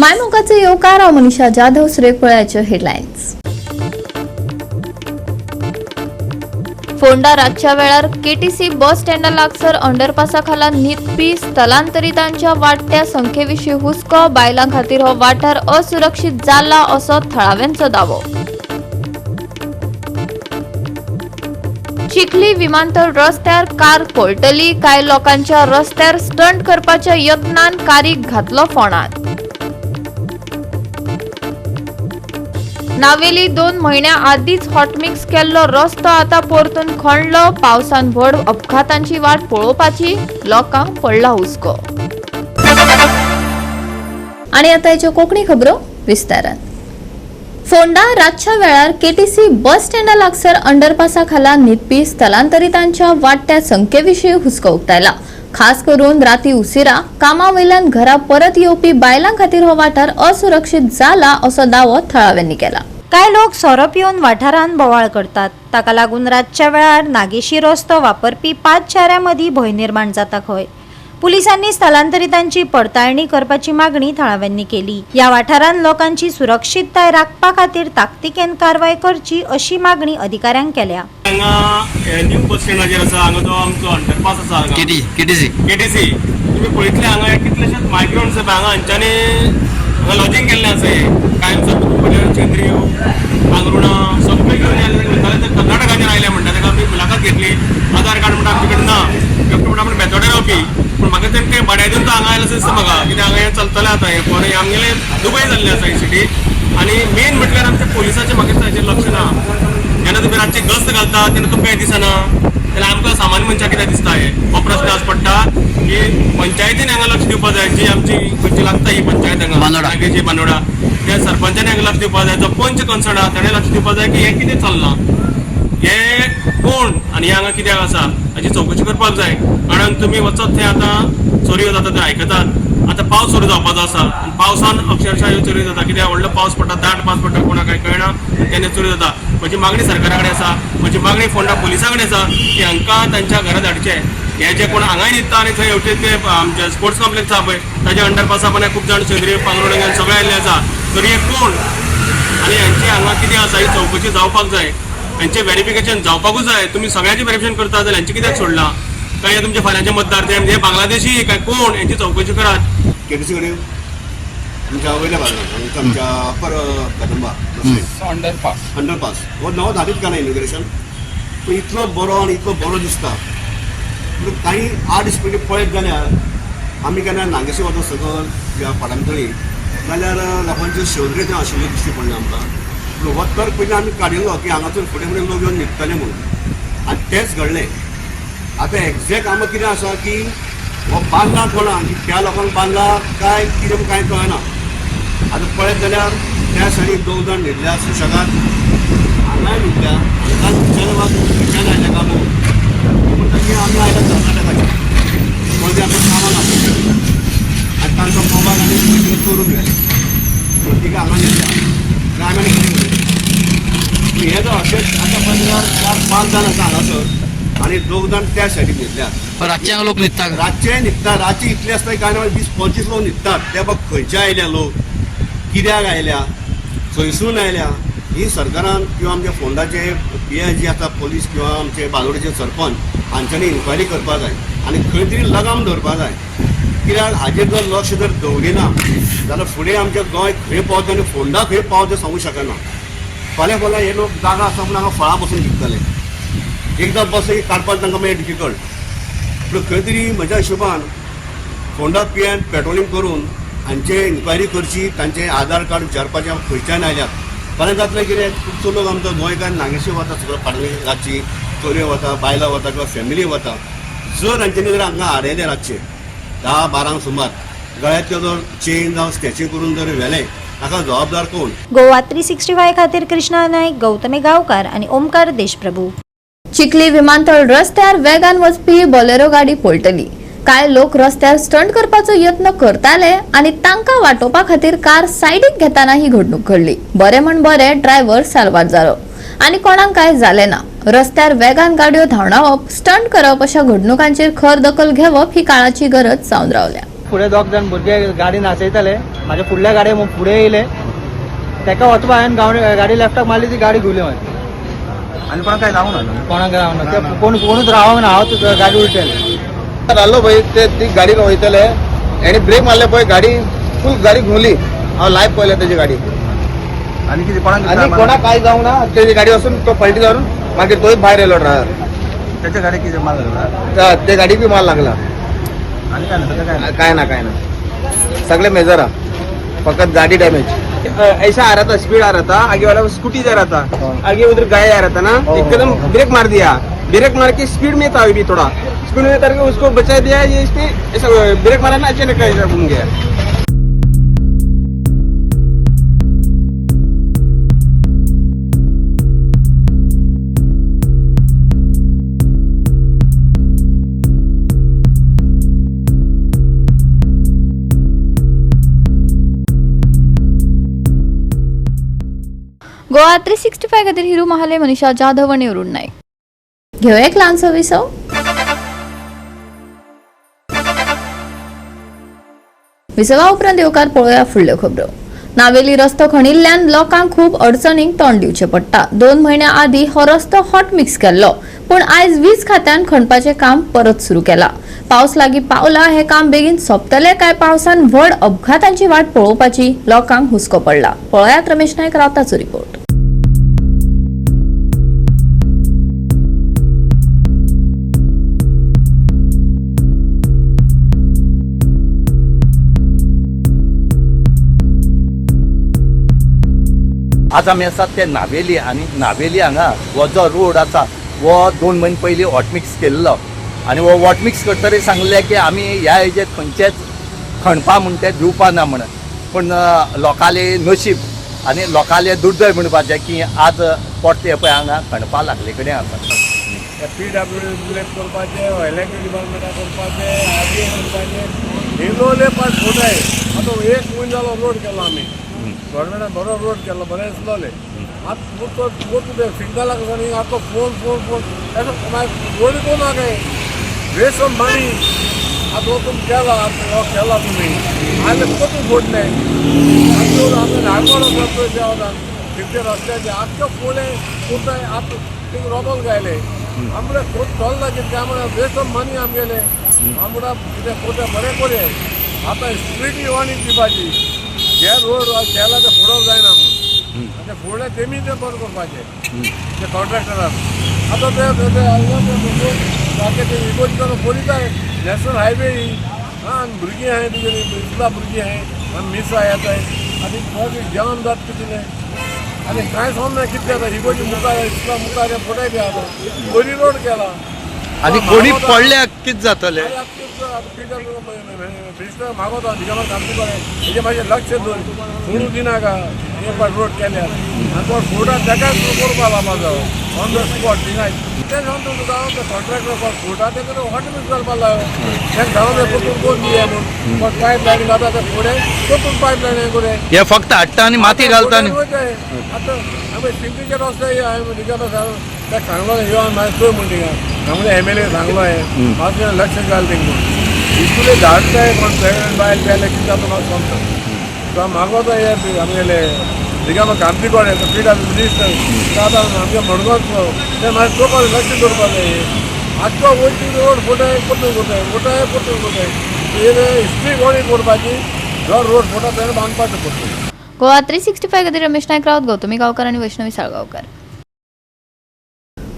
मायमोगाचे येवकार. हांव मनीषा जाधव. सुरेखपळ्याच्यो हेडलायन्स. फोंडा रातच्या वेळार केटीसी बस स्टँडा लागसर अंडरपासा खाला न्हिदपी स्थलांतरितांच्या वाडट्या संख्येविशीं हुस्को. बायलां खातीर हो वाठार असुरक्षीत जाला असो थळाव्यांचो दावो. चिखली विमानतळ रस्त्यार कार कोलटली. कांय लोकांच्या रस्त्यार स्टंट करपाच्या यत्नान कारीक घातलो फोंडात. नावेली 2 म्हयन्या आदींच हॉटमिक्स केल्लो रस्तो आतां परतून खणलो. पावसान व्हड अपघातांची वाट पळोवपाची, लोकांक पडला हुस्को. आनी आतां हेच्यो कोंकणी खबरो विस्तारान. फोंडा रातच्या वेळार केटीसी बस स्टँडा लागसर अंडरपासा खाला न्हिदपी स्थलांतरितांच्या वाडट्या संख्येविशीं हुस्को उक्तायला. खास करून राती उशिरा कामा वयल्यान घरा परत येवपी बायलां खातीर हो वाठार असुरक्षीत जाला असो दावो थळाव्यांनी केला. कांय लोक सोरो पिवन वाठारांत बोवाळ करतात. ताका लागून रातच्या वेळार नागेशी रस्तो वापरपी पांच मदीं भंय निर्माण जाता खंय. पुलिसांनी स्थलांतरितांची पडताळणी करपाची मागणी थळाव्यांनी केली. ह्या वाठारांत लोकांची सुरक्षितताय राखपा खातीर ताकतिकेन कारवाय करची अशी मागणी अधिकाऱ्यांक केल्या. हांगा न्यू बस स्टँडाचेर आसा. हांगा जो आमचो अंडरपास आसा हांगा केटीसी. केटीसी, तुमी पळयतले हांगा कितलेशेच मायग्रंट्स आसा. हांगा हांच्यांनी हांगा लॉजींग केल्लें आसा. हें कायम चेंद्रियो पांगरुणां सगळें घेवन आयले म्हणटाले. ते कर्नाटकाच्यान आयले म्हणटा. ताका आमी मुलाखत घेतली. आधार कार्ड म्हणटा आमचे कडेन ना. एकटो म्हणटा आपूण बेतोडे रावपी. पूण म्हाका तें भाड्या दिवन तो हांगा आयलो अशें दिसता म्हाका. कित्याक हांगा हें चलतलें आतां. हें बरें आमगेलें दुबय जाल्लें आसा ही सिटी. आनी मेन म्हटल्यार आमच्या पोलिसाचें म्हाका दिसता हाचेर लक्ष ना. जेन्ना तुमी रातची गस्त घालता तेन्ना तुमकां हें दिसना जाल्यार आमकां सामान्य मनशाक कितें दिसता हें? हो प्रस्न आज पडटा की पंचायतीन हांगा लक्ष दिवपाक जाय. जी आमची खंयची लागता ही पंचायत हांगा बांदोडा. नागेशी बांदोडा, त्या सरपंचान हांगा लक्ष दिवपाक जाय. जो पंच कन्सर्न आहा ताणें लक्ष दिवपाक जाय की हें कितें चल्लां, हें कोण आनी हें हांगा कित्याक आसा हाची चवकशी करपाक जाय. कारण तुमी वचत थंय आतां चोरयो जाता ते आयकतात. आतां पावस सुरू जावपाचो आसा आनी पावसान अक्षरशः ह्यो चोरयो जाता. कित्याक व्हडलो पावस पडटा, दाट पावस पडटा, कोणाक कांय कळना, तेन्ना चोरयो जाता. म्हजी मागणी सरकारा कडेन आसा, म्हजी मागणी फोंडा पुलिसां कडेन आसा की हांकां तांच्या घरा धाडचे. हे जे कोण हांगाय न्हिदता आनी थंय हेवटेन ते आमचे स्पोर्ट्स कॉम्प्लेक्स आहा पळय, ताच्या अंडरपासा पण खूब जाण चंद्री पांगरुण घेवन सगळे आयिल्ले आसा. तर हे कोण आनी हांची हांगा कितें आसा ही चवकशी जावपाक जाय. हांचें वेरिफिकेशन जावपाकूच जाय. तुमी सगळ्यांचें वेरिफिकेशन करता जाल्यार हांचें कित्याक सोडलां? काय हे तुमचे फाल्यांचे मतदार ते, म्हणजे बांगलादेशी काय कोण? हेंची चवकशी करात. केटीसी कडेन आमच्या वयल्या बाजून आमच्या अप्पर कदंबा अंडरपास. अंडरपास हो नवो धाडीत घाला इनॉग्रेशन. पूण इतलो बरो आनी इतलो बरो दिसता. पूण काही 8 स्पिडी पळयत जाल्यार आमी केन्ना नागेशी वता सकयल किंवा पाडांतळी जाल्यार लोकांच्यो शेंदऱ्यो थंय आशिल्ल्यो दिश्टी पडना आमकां. पूण हो तर्क पयलीं आमी काडिल्लो की हांगासून फुडें फुडें लोक येवन न्हिदतले म्हणून आनी तेंच घडलें. आतां एग्जॅक्ट आमकां कितें आसा की हो बांदला कोणा की त्या लोकांक बांदला काय कितें कांय कळना. आतां पळयत जाल्यार त्या सायडीक दोग जाण न्हिदल्या सुशेगाद, हांगाय न्हिदल्या. हांकां विचारलें वा तुमी खंयच्यान आयले काय म्हणून, ती म्हणटा की आमी आयल्या कर्नाटकाचे. कोण ते आमकां कामाक आशिल्ले आनी तांचो मोबायल आनी पयशे चोरून व्हेले म्हणून तिका हांगा न्हिदल्या. आनी आमी आनी कितें उलयलें? पूण हें जर अशेंच आतां पळयत जाल्यार 4-5 जाण आसा हांगासर आनी दोग जाण त्या सायडीक न्हिदल्यात. रातचे हांगा लोक न्हिदता? रातचे न्हिदता. रातचे इतले आसता की काय 20-25 लोक न्हिदतात. ते बाबा खंयचे आयल्या लोक, कित्याक आयल्या, खंयसून आयल्या, ही सरकारान किंवा आमच्या फोंडाचे पी I जी आसा पोलीस किंवा आमचे बांदोडेचे सरपंच हांच्यांनी इन्क्वायरी करपाक जाय आनी खंय तरी लगाम दवरपाक जाय. कित्याक हाजेर जर लक्ष जर दवरिना जाल्यार फुडें आमचें गोंय खंय पावता आनी फोंडा खंय पावता तें सांगूंक शकना. फाल्यां फाल्यां हे लोक जागा आसा म्हणून हांगा फळां बसून विकतले. एकदां बसले की काडपाक तांकां मागीर डिफिकल्ट. पूण खंय तरी म्हज्या हिशोबान फोंडा पियान पेट्रोलिंग करून हांचे इन्क्वायरी करची, तांचे आधार कार्ड विचारपाचें खंयच्यान आयल्यात. फाल्यां जातलें कितें, खुबसो लोक आमचो गोंयकार नागेशी वता सगळो फाटल्यान. रातची चलयो वता, बायलां वता किंवा फॅमिली वता. जर हांच्यांनी जर हांगा आडयले रातचे 10-12 सुमार, गळ्यांतलो जर चेन जावं स्नॅचींग करून जर व्हेलें, ताका जबाबदार कोण? गोवा 365 खातीर कृष्णा नाईक, गौतमी गावकार आणि ओमकार देशप्रभू. चिखली विमानतळ रस्त्यार वेगान वचपी बोलेरो गाडी पलटली. कांय लोक रस्त्यार स्टंट करपाचो यत्न करताले आनी तांकां वाटोवपा खातीर कार सायडीक घेताना ही घडणूक घडली. बरें म्हण बरें ड्रायव्हर साल्वार जालो आनी कोणाक कांय जालें ना. रस्त्यार वेगान गाडयो धांवडावप, स्टंट करप अशा घडणुकांचेर खर दखल घेवप ही काळाची गरज जावन रावल्या. फुडें दोग जाण भुरगे गाडी नाचयताले, म्हाज्या फुडल्या गाडये फुडें येयले, तेका वचपा हांवें गाडी लेफ्टाक मारली, ती गाडी घुली मागीर. आनी कोणाक काय जावंक ना? कोणाक रावना, ते कोण कोणूच रावंक ना, हांव गाडी उलटेले. रावलो पळय ते ती गाडी वयतले, हेणी ब्रेक मारले पळय, गाडी फूल गाडी घुंवली. हांव लायव्ह पळयले तेजी गाडी. आनी कितें कोणाक आनी कोणाक काय जावंक ना, तेजी गाडी वचून तो पलटी जावन मागीर तोय भायर येयलो ड्रायव्हर. तेच्या गाडयेक कितें माल लागला? ते गाडीक बी माल लागला. आनी काय ना सगळें? काय ना, काय ना, काय ना, सगळे मेजर हा, फकत गाडी डॅमेज. ऐसा आ रहा था, स्पीड आ रहा था, आगे वाला स्कूटी जा रहा था, आगे उधर गाय आ रहा था ना, एकदम ब्रेक मार दिया. ब्रेक मार के स्पीड में था, अभी थोड़ा स्पीड में करके उसको बचा दिया. ये इसने ऐसा ब्रेक मारा ना, अचानक ऐसा घूम गया. गोवा 365 खातीर हिरू महाले, मनीषा जाधव आणि अरुण नाईक. घेवया एक ल्हानसो विसव. विसवा उपरांत येवकार पळोवया फुडल्यो खबरो. नावेली रस्तो खणिल्ल्यान लोकांक खूब अडचणींक तोंड दिवचें पडटा. 2 म्हयन्या आदीं हो रस्तो हॉट मिक्स केल्लो, पूण आयज वीज खात्यान खणपाचें काम परत सुरू केलां. पावस लागीं पावला, हें काम बेगीन सोंपतलें काय पावसान व्हड अपघातांची वाट पळोवपाची लोकांक हुस्को पडला. पळयात रमेश नायक रावताचो रिपोर्ट. आज आमी आसात ते नावेली, आनी नावेली हांगा हो जो रोड आसा हो 2 म्हयने पयलीं हॉटमिक्स केल्लो, आनी हो हॉटमिक्स करतकीर सांगलें की आमी ह्या हेजेर खंयचेच खणपा म्हण ते दिवपा ना म्हणून. पूण लोकांले नशीब आनी लोकांले दुर्दैव म्हणपाचें की आज परते पळय हांगा खणपा लागले कडेन आसा. पी डब्ल्यू डी करपाचें, इलेक्ट्रीक डिपार्टमेंटा करपाचें, आर करपाचें, हिलोले पाट फोटाय. आतां एक म्हयनो जालो रोड केलो आमी, गव्हर्मेंटान बरो रोड केलो, बरें दिसलोले. आतां तो ते सिग्नलाक न्ही, आतां फोन फोन फोन असो मागीर रोड कोण ना काय, वेस्ट ऑफ मनी. आतां हो तुमी केला, आतां हो केला तुमी, आनी कोतून फोडले आतां आतां नागोड आसा पळय त्या तितले रस्त्याचे आख्खे फोडे कोताय. आतां थिंग रोबोल गायले आमकां खूब चल्ला कितें काय म्हणल्यार वेस्ट ऑफ मनी आमगेले. आमकां कितें कोता बरें कोरये. आतां स्ट्रिक्टली वॉर्निंग दिवपाची, हे रोड केला ते फुडोवंक जायना म्हूण, आनी ते फुडले तेमी ते बंद करपाचे ते कॉन्ट्रॅक्टरान. आतां ते सारके ते इगोज करून पोलिसाय नॅशनल हायवे ही. आं, आनी भुरगीं आहाय तुगेली, इस्कुला भुरगीं आहाय, आनी मिसां येताय, आनी ट्रॉफीक जाम जाता कितलें, आनी कांय समजना कितें जाता. इगोजी मुखार इस्कुला मुखार फुडें बी आतां बरी रोड केला. आनी कोणी पडल्यार कितें जातलें? मिनिस्टर मागोता दिगंबर कामती हेजे मातशें लक्ष दवर, सोडूं दिनाका. एक फावट रोड केल्यार आनी तो फोटा तेकाच करपा लावपा जायो ऑन the spot. थिंगाय तें सांगता तुका हांव, ते कॉन्ट्रॅक्टर कोण फोटा तेका हॉट मिक्स घालपा लायो, तेका सांगता परतून कोण दिया म्हूण. पण पायप लायन घालता ते फुडें परतून पायप लायन करूं हे फक्त हाडटा आनी माती घालता न्ही. आतां आमी सिंगीचे रस्ते हांवें दिगंबर ताका सांगलो, यो मागीर चोय म्हण थिंगा सांगलें, एम एल ए सांगलो हें मातशें लक्ष घाल तेंका. इस्कुले धाडटाय कोण प्रेगनंट बायल पेले कितें जाता म्हाका समजता. तो मागोता हे आमगेले दिगंबर कामती कोण पी डब्ल्यू मिनिस्टर आतां आमगे मडगांवचो, ते मागीर चोवपाक लक्ष दवरपाक जाय. आख्खो वयती रोड फोटाय परतून कोताय, फोटाय परतून कोताय, हे हिस्ट्री कोणी करपाची, जो रोड फोटा तेणें बांदपाचो परतून. गोवा 365 खातीर रमेश नायक रावत, गौतमी गांवकर आनी वैष्णवी साळगांवकर.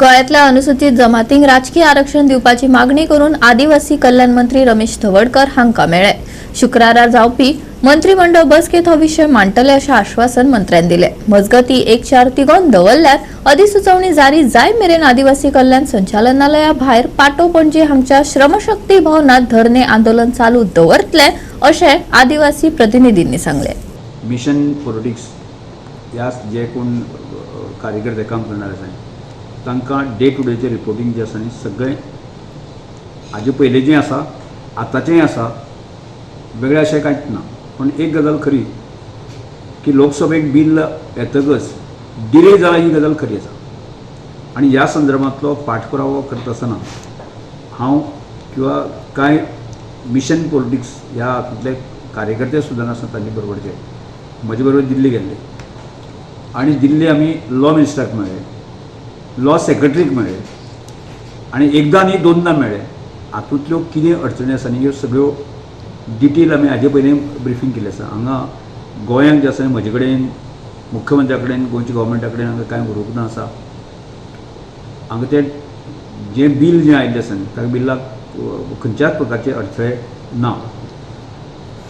गोंयांतल्या अनुसूचित जमातींक राजकी आरक्षण दिवपाची मागणी करून आदिवासी कल्याण मंत्री रमेश धवडकर हांकां मेळ्ळे. शुक्रारा जावपी मंत्रीमंडळ बसकेंत हो विशय मांडटले अशें आश्वासन मंत्र्यान दिलें. मजगतीं 1-4 तिगोवन दवरल्यार अधिसुचोवणी जारी जाय मेरेन आदिवासी कल्याण संचालनालया भायर पाटो पणजी हांगच्या श्रमशक्ती भवनात धरणे आंदोलन चालू दवरतले अशें आदिवासी प्रतिनिधींनी सांगलें. मिशन पॉलिटिक्स ह्या जे कोण कार्यकर्ते काम करणार आसा तांकां डे टू डेचें रिपोर्टींग जें आसा न्ही सगळें हाजे पयलींचें आसा, आतांचेंय आसा, वेगळें अशें कांयच ना. पूण एक गजाल खरी की लोकसभेक बील येतकच डिले जाला ही गजाल खरी आसा. आनी ह्या संदर्भांतलो पाठपुरावो करता आसतना हांव किंवा कांय मिशन पॉलिटिक्स ह्या हातूंतले कार्यकर्ते सुद्दां आसा तांचे बरोबर जे म्हजे बरोबर दिल्ली गेल्ले आनी दिल्ली आमी लॉ मिनिस्टराक मेळ्ळे, लॉ सेक्रेटरीक मेळ्ळे आनी एकदां न्ही दोनदां मेळ्ळे. हातूंतल्यो कितें अडचणी आसा न्ही ह्यो सगळ्यो डिटेल आमी हाजे पयलीं ब्रिफींग केल्लें आसा. हांगा गोंयांत जें आसा म्हजे कडेन, मुख्यमंत्र्या कडेन, गोंयच्या गव्हर्मेंटा कडेन हांगा कांय उलोवंक ना आसा. हांगा तें जें बील जें आयिल्लें आसा न्ही त्या बिलाक खंयच्याच प्रकारचे अडथळे ना,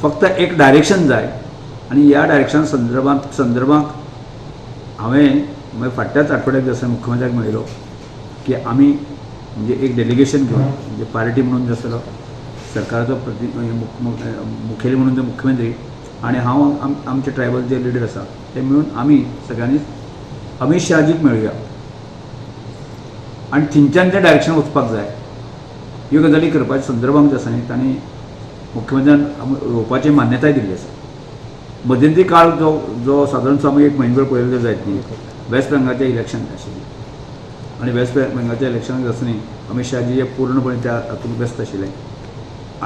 फक्त एक डायरेक्शन जाय. आनी ह्या डायरेक्शन संदर्भात हांवें मागीर फाटल्याच आठवड्याक जें आसा मुख्यमंत्र्याक मेळिल्लो की आमी म्हणजे एक डेलिगेशन घेवन म्हणजे पार्टी म्हणून जो आसा सरकाराचो मुखेली म्हणून जो मुख्यमंत्री आनी हांव आमचे ट्रायबल जे लिडर आसा ते मेळून आमी सगळ्यांनी अमीत शहाजीक मेळुया आनी थंयच्यान तें डायरेक्शन वचपाक जाय. ह्यो गजाली करपाच्या संदर्भात जे आसा न्ही तांणी मुख्यमंत्र्यान येवपाची मान्यताय दिल्ली आसा. मध्यंतरी काळ जो जो सादारणसो आमी एक म्हयनोभर पळयलो जायत न्ही, वेस्ट बेंगालचें इलेक्शन आशिल्लें आनी वेस्ट बेंगालच्या इलेक्शनाक आसा न्ही अमीत शहाजी हे पूर्णपणे त्या हातूंत व्यस्त आशिल्ले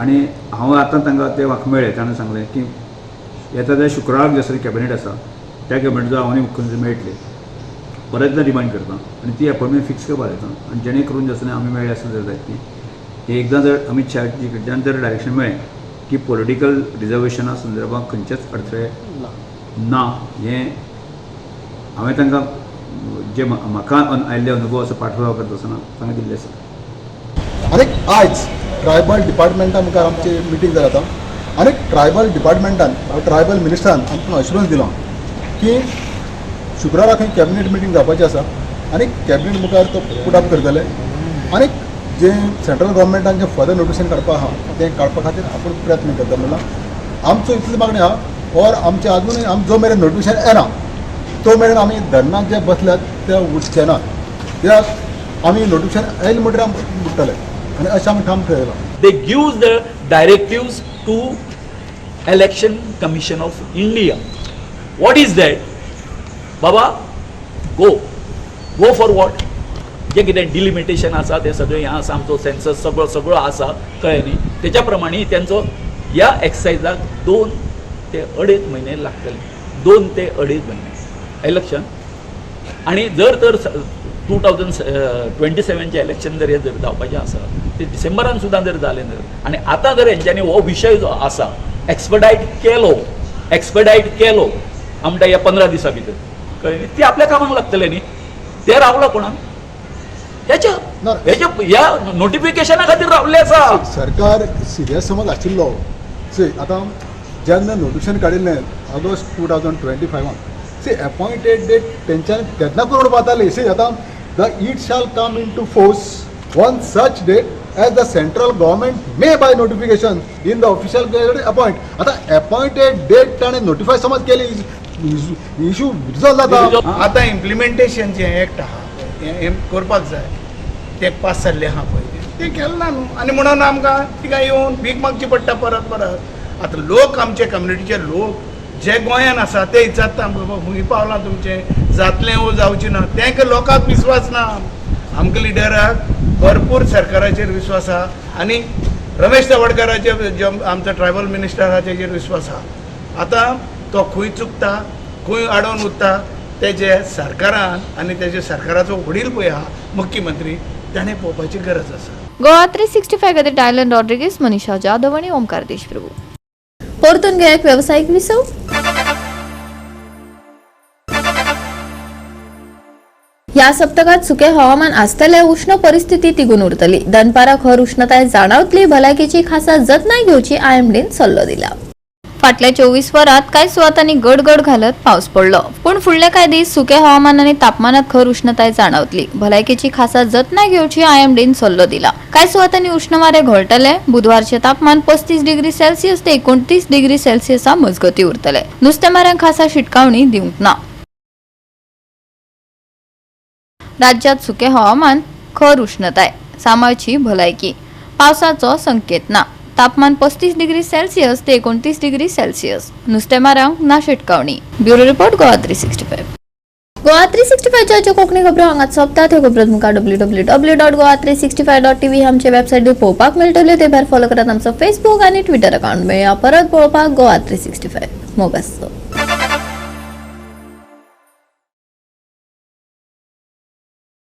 आनी हांव आतां तांकां ते म्हाका मेळ्ळे, ताणें सांगलें की येता त्या शुक्राराक जे आसा कॅबिनेट आसा त्या कॅबिनेटाचो हांव आनी मुख्यमंत्री मेळटले, परत एकदां रिमायंड करता आनी ती अपॉयंटमेंट फिक्स करपाक लायता आनी जेणे करून जे आसा न्ही आमी मेळ्ळे आसत जर जायत न्ही हे एकदां जर अमीत शहाजी कडल्यान जर डायरेक्शन मेळ्ळें की पॉलिटिकल रिजर्वेशना संदर्भात खंयचेच अडथळे ना, हें हांवें तांकां जे म्हाका आयिल्ले अनुभव आसा पाठपुरावा करता आसतना तांकां दिल्ले आसा. आनी आयज ट्रायबल डिपार्टमेंटा मुखार आमची मिटींग जाली आतां आनी ट्रायबल डिपार्टमेंटान ट्रायबल मिनिस्टरान आमकां अश्युरन्स दिलां की शुक्रारा खंय कॅबिनेट मिटींग जावपाची आसा आनी कॅबिनेट मुखार तो पुट अप करतले आनी जे सेंट्रल गव्हर्मेंटान जे फर्दर नोटिफिकेशन काडपा आहा तें काडपा खातीर आपूण प्रयत्न करता. म्हणल्यार आमचो इतली मागणी आहा और आमचे आजूनय आम जो मेरेन नोटिफिकेशन येना तो मेरेन आमी धरणात जे बसल्यात ते उठचे ना, कित्याक आमी नोटिफिकेशन येयलें म्हणटकीर आमी उठ्ठले आनी अशें आमी ठाम ठरयलां. They give the directives to Election Commission of India. What is that? Baba, go. Go for what? जे कितें डिलिमिटेशन आसा तें सगळें हें आसा, आमचो सेन्सस सगळो सगळो आसा, कळ्ळें न्ही. तेच्या प्रमाणे तेंचो ह्या एक्सरसायजाक 2 ते 2.5 म्हयने लागतले, 2 ते 2.5 म्हयने इलेक्शन. आनी जर तर 2027चें इलेक्शन जर हें जर जावपाचें आसा ते डिसेंबरान सुद्दां जर जालें जर आनी आतां जर हेंच्यांनी हो विशय जो आसा एक्सपेडायट केलो आमकां ह्या 15 दिसां भितर, कळ्ळें न्ही, ती आपल्या कामाक लागतले न्ही. ते रावला कोणाक हेच्या हेच्या ह्या नोटिफिकेशना खातीर रावल्ले आसा. सरकार सिरियस समज आशिल्लो. सी आतां जेन्ना नोटिफिकेशन काडिल्लें ऑगस्ट 2025 सी अपॉइंटेड डेट तेंच्यांनी तेन्ना करून वताली. सी आतां the it shall come into force on such date as the central government may by notification in the official gazette appoint. आतां अपॉइंटेड डेट ताणें नोटिफाय समज केली, इशू रिजॉल्व जाता. आतां इम्प्लिमेंटेशन जें एक्ट आहा हें करपाक जाय, तें पास जाल्लें आहा पळय तें केलें ना न्हू. आनी म्हणून आमकां थिंगा येवन भीक मागची पडटा परत परत. आतां लोक आमचे कम्युनिटीचे लोक जे गोंयान आसा ते विचारता आमकां, बाबा खंय पावलां तुमचें, जातलें वो जावचें ना. तांकां लोकांक विस्वास ना. आमकां लिडराक भरपूर सरकाराचेर विस्वास आहा आनी रमेश तवडकाराचेर जो आमचो ट्रायबल मिनिस्टर आहा तेजेर विस्वास आहा. आतां तो खंय चुकता खंय आडोवन उरता तेजे सरकारान आनी तेजे सरकाराचो वडील पळय आहा मुख्यमंत्री ताणें पळोवपाची गरज आसा. गोवा 365 खातीर डायलन रॉड्रिगीस, मनीषा जाधव आनी ओमकार देशप्रभू. परतून घेया एक वेवसायीक विसव. ह्या सप्तकात सुके हवामान आसतले, उष्ण परिस्थिती तिगून उरतली. दनपारा खर उष्णताय जाणवतली. भलायकेची खासा जतनाय घेवची आयएमडीन सल्लो दिला. फाटल्या 24 वरात कांय सुवातांनी गडगड घालत पावस पडलो, पूण फुडले कांय दीस सुके हवामान आनी तापमानात खर उष्णताय जाणवतली. भलायकेची खासा जतनाय घेवची आयएमडीन सल्लो दिला. कांय सुवातांनी उष्ण वारे घोळटले. बुधवारचे तापमान 35 डिग्री सेल्सियस ते 29 डिग्री सेल्सियसा मजगती उरतले. नुस्तेमाऱ्यांक खासा शिटकावणी दिवंक ना. राज्यात सुके हवामान, खर उष्णताय, सांबाळची भलायकी. पावसाचो संकेत ना. तापमान 35 डिग्री सेल्सियस ते 29 डिग्री सेल्सियस. नुस्तेमारांक ना शिटकावणी. Bureau report, Goa 365. Goa 365च्यो Konkani खबरो हांगाच सोंपतात. ह्यो खबरो तुमकां www.goa365.tv आमचे वेबसायटीर पळोवपाक मेळटल्यो. ते भायर फॉलो करात आमचो फेसबूक आनी ट्विटर अकाउंट. मेळया परत पळोवपाक गोवा 365. मोग आसचो.